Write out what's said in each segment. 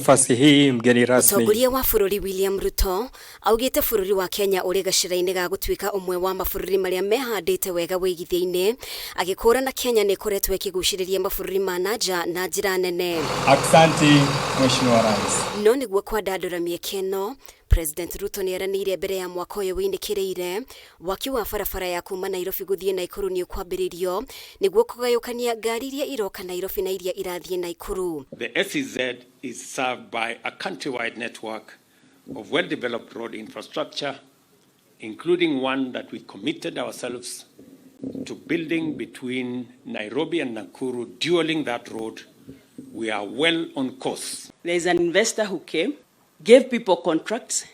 Nafasi hii mgeni rasmi. Mũtongoria wa bũrũri William Ruto augĩte bũrũri wa Kenya ũrĩ gacĩra-inĩ ga gũtuĩka ũmwe wa mabũrũri marĩa mehandĩte wega wĩigithia-inĩ, agĩkũrana Kenya nĩ ĩkoretwo ĩkĩgucĩrĩria mabũrũri ma na nja na njĩra nene. Aksanti Mheshimiwa Rais. No nĩguo kwandandũra mĩeke ĩno, President Ruto nĩ eranĩire mbere ya mwaka ũyũ wĩinĩkĩrĩire, waki wa barabara ya kuma Nairobi gũthiĩ Naikuru nĩ ũkwambĩrĩrio nĩguo kũgayũkania ngari iria iroka Nairobi na iria irathiĩ Naikuru. The SEZ is served by a countrywide network of well-developed road infrastructure, including one that we committed ourselves to building between Nairobi and Nakuru. Dualling that road, we are well on course. There is an investor who came, gave people contracts.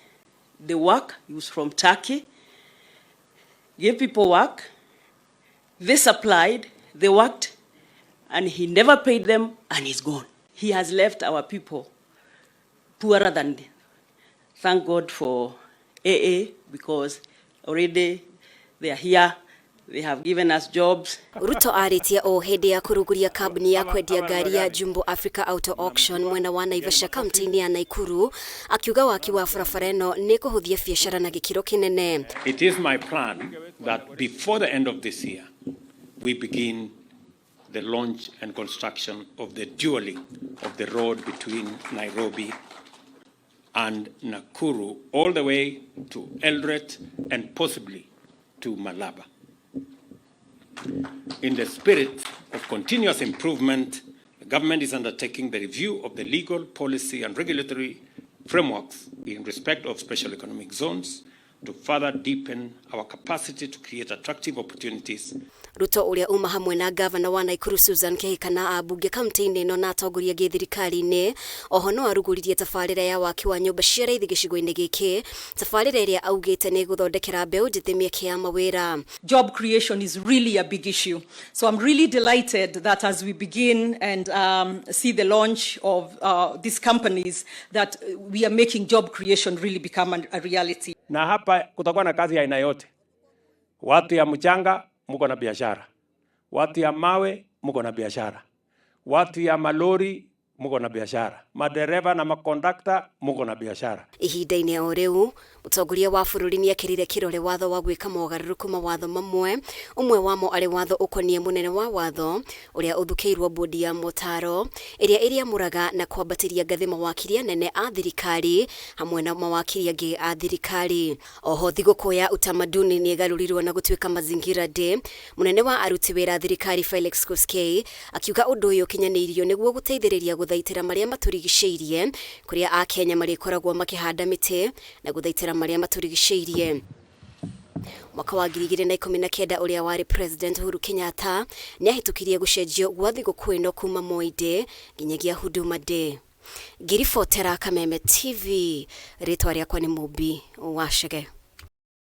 The work, he was from Turkey, gave people work. They supplied, they worked, and he never paid them, and he's gone. He has left our people poorer than. Thank God for AA, because already they are here, they have given us jobs. Ruto arĩtie o hĩndĩ ya kũrugũria kambuni ya kwendia ngari ya Jumbo Africa Auto Auction mwena wa Naivasha, kaunti-inĩ ya Naikuru, akiuga waki wa barabara ĩno nĩ kũhũthia biacara na gĩkĩro kĩnene. It is my plan that before the end of this year, we begin the launch and construction of the dualling of the road between Nairobi and Nakuru, all the way to Eldoret and possibly to Malaba. In the spirit of continuous improvement, the government is undertaking the review of the legal, policy, and regulatory frameworks in respect of special economic zones to further deepen our capacity to create attractive opportunities. Ruto ũrĩa uma hamwe na gavana wa Naikuru Susan Kihika na ambunge kaunti-inĩ ĩno na atongoria angĩ thirikari-inĩ. Oho no arugũririe tabarĩra ya waki wa nyũmba cia raithi gĩcigo-inĩ gĩkĩ, tabarĩra ĩrĩa augĩte nĩ ĩgũthondekera mbeũ njĩthĩ mĩeke ya mawĩra. Job creation is really a big issue. So I'm really delighted that as we begin and see the launch of these companies, that we are making job creation really become a reality. Na hapa kutakuwa na kazi ya aina yote. Watu ya mchanga, muko na biashara, watu ya mawe, muko na biashara, watu ya malori, muko na biashara, madereva na makondakta, muko na biashara. Ihinda-inĩ o rĩu, mũtongoria wa bũrũri nĩ ekĩrire kĩrore watho wa gwĩka mogarũrũku mawatho mamwe, ũmwe wamo arĩ watho ũkoniĩ mũnene wa watho ũrĩa ũthukĩirwo bodi ya motaro ĩrĩa ĩrĩamũraga na kwambatĩria ngathĩ mawakiri anene a thirikari hamwe na mawakiri angĩ a thirikari. Oho thigũkũ ya utamaduni nĩ ĩgarũrirwo na gũtuĩka Mazingira Day. Mũnene wa aruti wĩra thirikari Felix Koskei akiuga ũndũ ũyũ ũkinyanĩirio nĩguo gũteithĩrĩria gũthaitĩra marĩa matũrigicĩirie, kũrĩa akenya marĩkoragwo makĩhanda mĩtĩ na gũthaitĩra marĩa matũrigicĩirie. Mwaka wa 2019, ũrĩa warĩ President Uhuru Kenyatta nĩ ahĩtũkirie gũcenjio gwa thigũkũ ĩno kuma Moi Day nginyagia Huduma Day. Ngĩribotera Kameme TV, rĩtwa rĩakwa nĩ Mũmbi wa Chege.